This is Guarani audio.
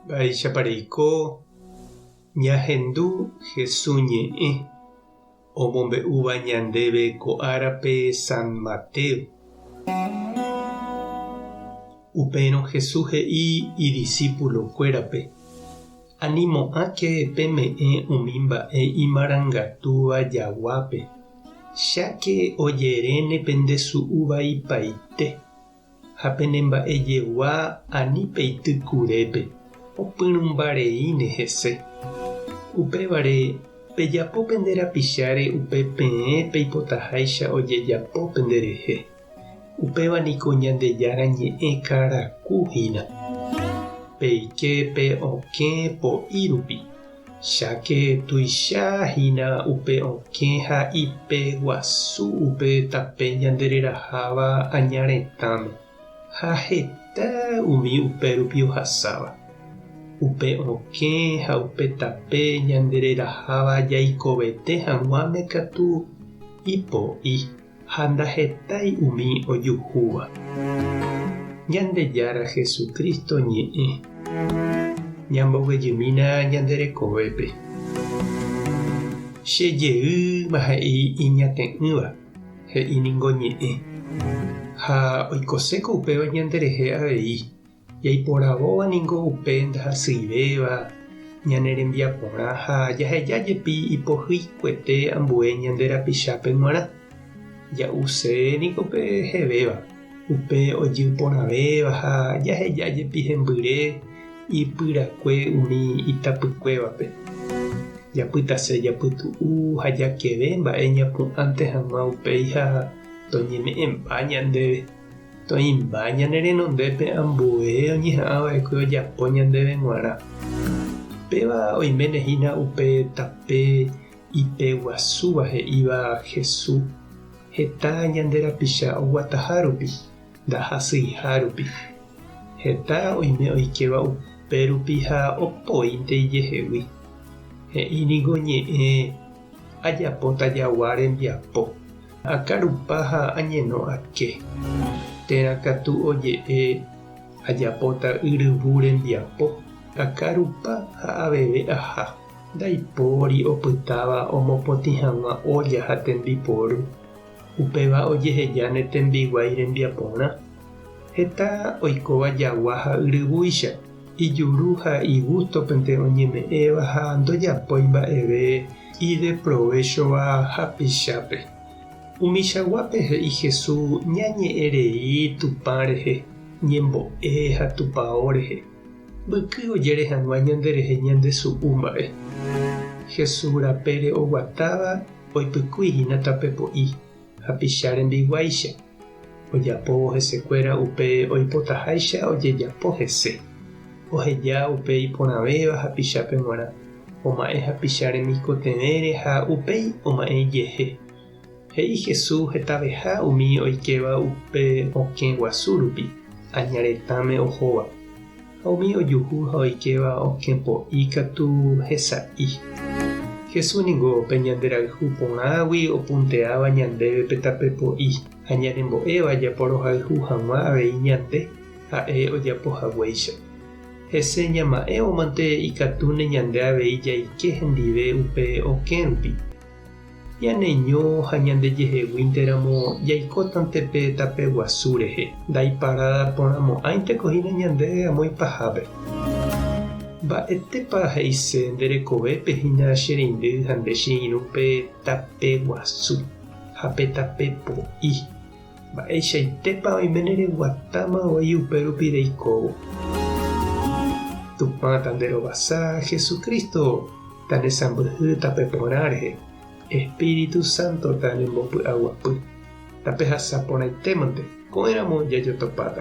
Mba'éichapa reiko ñahendu Hesu ñe'ẽ omombe'úva ñandéve ko árape San Mateo? Upérõ Jesús he'i idisípulokuérape, Animo'ãke peme'ẽ umi mba'e imarangatúva jaguápe, cháke ojeréne pendesu'u vaipaite. Ha pene mba'ejegua ani peity kurépe, opyrũmba reíne hese. Upévare, pejapo pende rapicháre upe peẽ peipotaháicha ojejapo penderehe. Upéva niko Ñandejára ñe'ẽ karaku hína. Peike pe okẽ po'i rupi. Cháke tuicha hína upe okẽ ha ipe guasu upe tape ñande reraháva aña retãme, ha heta umi upérupi ohasáva. Upe okẽ ha upe tape ñande reraháva jaikovete hag̃uáme katu ipo'i ha ndahetái umi ojuhúva. Ñandejára Jesucristo ñe'ẽ. Ñamboguejymína ñande rekovépe. Che jeýma he'i iñate'ỹva, he'i ningo ñe'ẽ. Ha oikoséko upéva ñanderehe avei. Jaiporavóva ningo upe ndahasyivéva ñane rembiaporã ha jaheja jepi ipohyikuete ambue ñande rapichápe g̃uarã. Ja'use niko pe hevéva, upe ojy porãvéva ha jaheja jepi hembyre ipyrakue umi itapykuévape. Japytase japytu'u ha jakeve mba'e ñapu'ãnte hag̃ua upéi ha toñeme'ẽmba ñandéve. Toĩmba ñane renondépe ambue oñeha'ãva'ekue ojapo ñandéve g̃uarã. Péva oiméne hína upe tape ipe guasúva he'íva Hesu heta ñande rapicha oguataha rupi, ndahasyiha rupi. Heta oime oikéva upe rupi ha opoínte ijehegui. He'i niko ñe'ẽ ajapóta jagua rembiapo. Akarupa ha añeno ake. Térã katu oje'e ajapóta yryvu rembiapo, akarupa ha aveve aha. Ndaipóri opytáva omopotĩ hag̃ua ólla ha tembiporu, upéva ojeheja ne tembiguái rembiaporã. Heta oikóva jagua ha yryvúicha, ijuru ha igústopente oñeme'ẽva ha ndojapói mba'eve ideprovéchova hapichápe. Umichaguápe he'i Jesús ñañe'ẽ rei Tupã rehe, ñembo'e ha tupao rehe, mbyky ojere hag̃ua ñanderehe ñandesu'u mba'e. Jesús rapére oguatáva oipykúi hína tape po'i, hapicha rembiguáicha. Ojapóvo hesekuéra upe oipotaháicha ojejapo hese. Oheja upe iporãvéva hapichápe g̃uarã, oma'ẽ hapicha remikotevẽre ha upéi oma'ẽ ijehe. He'i Jesús hetaveha umi oikéva upe okẽ guasu rupi, aña retãme ohóva. Ha umi ojuhu ha oikéva okẽ po'i katu hesa'i. Jesús ningo pe ñanderayhu porãgui opunteáva ñandéve pe tape po'i ha ñanembo'éva japorohayhu hag̃ua avei ñande ha'e ojapo haguéicha. Hese ñama'ẽvomante ikatúne ñande avei jaike hendive upe okẽ rupi. Ñaneño ha ñandejeheguínteramo jaikótante pe tape guasu rehe, ndaiparáda porãmo'ãinteko hína ñandéve amo ipahápe. Mba'etépa he'ise nde rekovépe hína che reindy ha nde che irũ pe tape guasu ha pe tape po'i? Mba'eichaitépa oiméne reguatáma voi upérupi reikóvo. Tupã tanderovasa, Jesucristo tanesãmbyhy tape porã rehe, Espíritu Santo tanembopy'aguapy. Tapehasa porãitémante, ko'ẽramo jajotopáta.